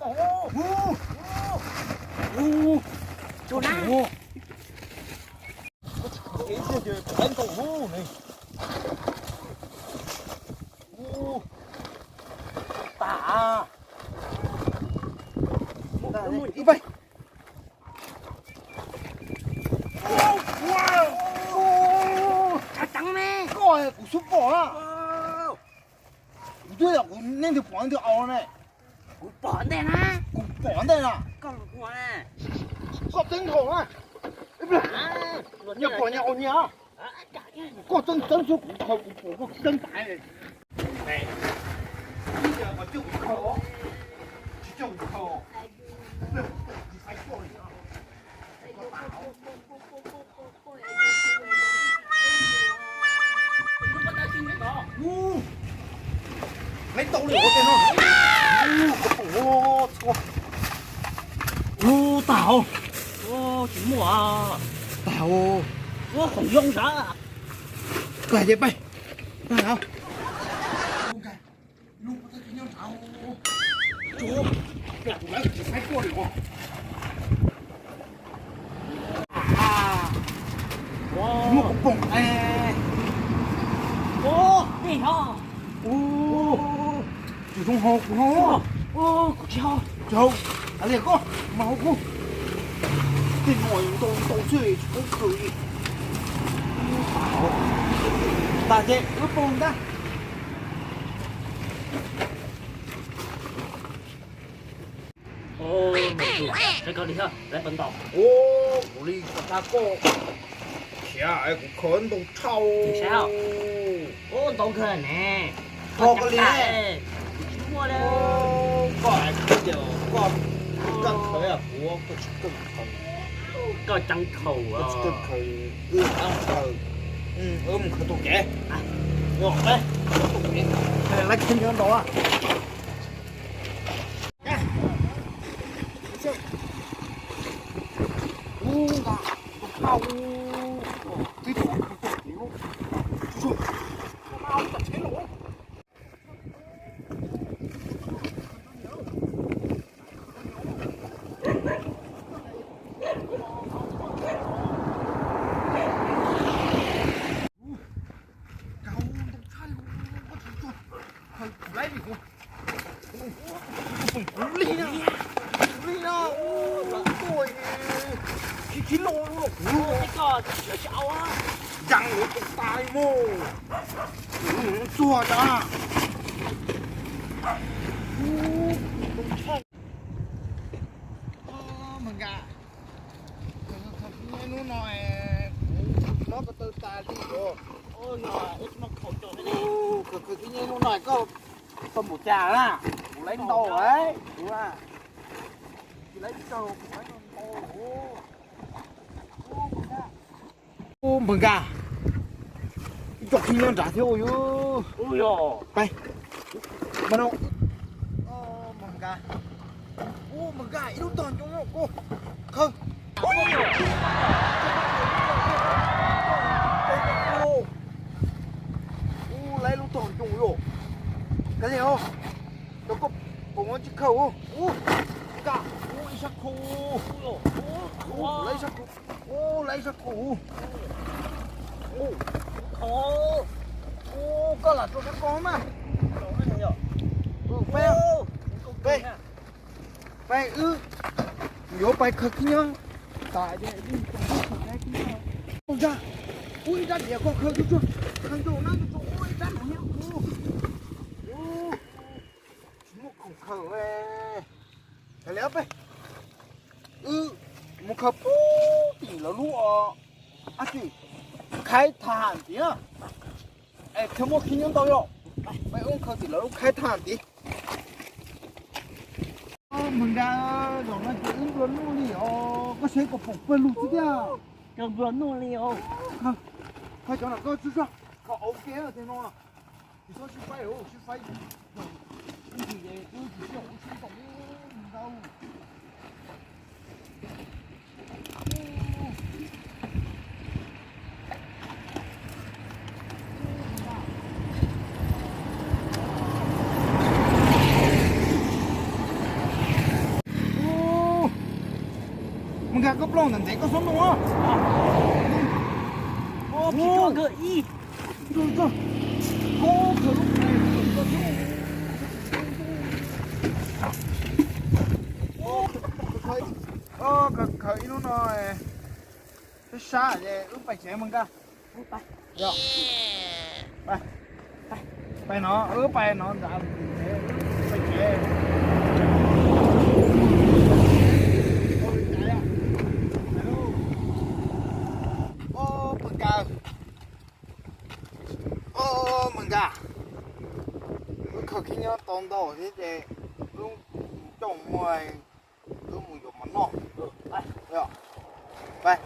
Ub, ub, ub, ub. Tus na. Ub. Ub, ub, ntau ub ne. Ub. Tag. Ib pab. Ub, ub. Tshav tseeb me. Koj kuv xub pom na. Kuv twb yog kuv neeg twg pom neeg twg aus ne. Kuv pom ntej na. Kuv pom ntej na. Koj los kuv na. Koj txeeb dhau na. Nyias pom nyias aus nyias. Koj txeeb txeeb xwb kuv khaws kuv pom koj txeeb tas. Tsis coj kuv khaws, tsis coj kuv khaws. Ub, neb tau li ua tej no. Ub, koj pom txhua. Ub, tag os. Tsis muaj. Tag os. Ub, khoom zoo sav. Koj hais tias peb. Tag os. Ub, kuv lawv tsis saib tuaj li os. Muaj kuv pom. Ub, tej no. Ub, tsis zoo ho kuv ho. Kuv tsis ho. Tsis ho. Hais li koj mas ho kuv. Tej no ntau ntau xwb tsis pub khaws li. Tas ces wb pon ntag. Ub, koj li lawv tau ntau. Ub, kuv li xav tas koj khiav es kuv khaws ntau tshaj. Ub, ntau kawg ne. Koj li. Tsis muaj li. Koj hais tias koj, koj khaws kuv, koj tsis khaws. Koj tseem khaws. Koj tsis khaws, wb mus khaws. Wb mus khaws tus kev. Lawv khaws ntau ntau. Kuv li na, kuv li na, ub, lawv tuaj, khib khib lauj, kuv ntsees lawv tus tas li mog, txuag tas. Hnub no kuv tsis muab ko taw tas li os. Khaws khib nyiab hnub no koj tau npaum cas na? Kuv lawv ntau lawm, kuv tsis lawv tsawg, kuv lawv ntau. Ub, npawg Nkaj, ib co khib nyob nrad thiab ua yus. Peb, npawg Nkaj, ub, npawg Nkaj, ib lub tog ncoo koj khaws. Ub, lawv lub tog ncoo yom. Kav liam os, rau koj pom tsis khaws. Ub, Nkaj, ub, ib sab khau. Ub, lawv ib sab khau. Ub, lawv ib sab khau. Ub, koj lam rau sab ko mas. Peb, peb, peb wb yuav pais khaws khib nyob. Tas, ub, ib rab diav koj khaws tsuag tsuag, khaws ntau na, ub, ib rab no thiab. Ub, tsis muaj khoom khaws. Kav liam peb, wb mus khaws puag tim lawv lub os, ab tsi, khaib thaj tid na. Es thiaj muaj khib nyob ntau yom. Peb wb khaws tim lawv lub khaib thaj tid. Npawg Nkaj, zaum no ces wb nplua nuj li os, koj saib kom pom pawg lug xwb thiab. Koj nplua nuj li os. Khaws cov no koj tsuag tsuag, khaws ua ke tej no. Tsis txhob sib faib, sib faib. Ib ntsis ces wb tsis sib haum, wb sib ntaus ntau. Koj plooj ntawm ntxeev koj xob ntoo os. Khaws ib lub no sab sab es wb pais tsev mus nkag. Pais no, wb pais no ntag, pais tsev. Mus nkag, mus nkag. Wb khaws khib nyob tau ntau thiab ces wb coj mus muag, wb mus yuav mov noj. Pais.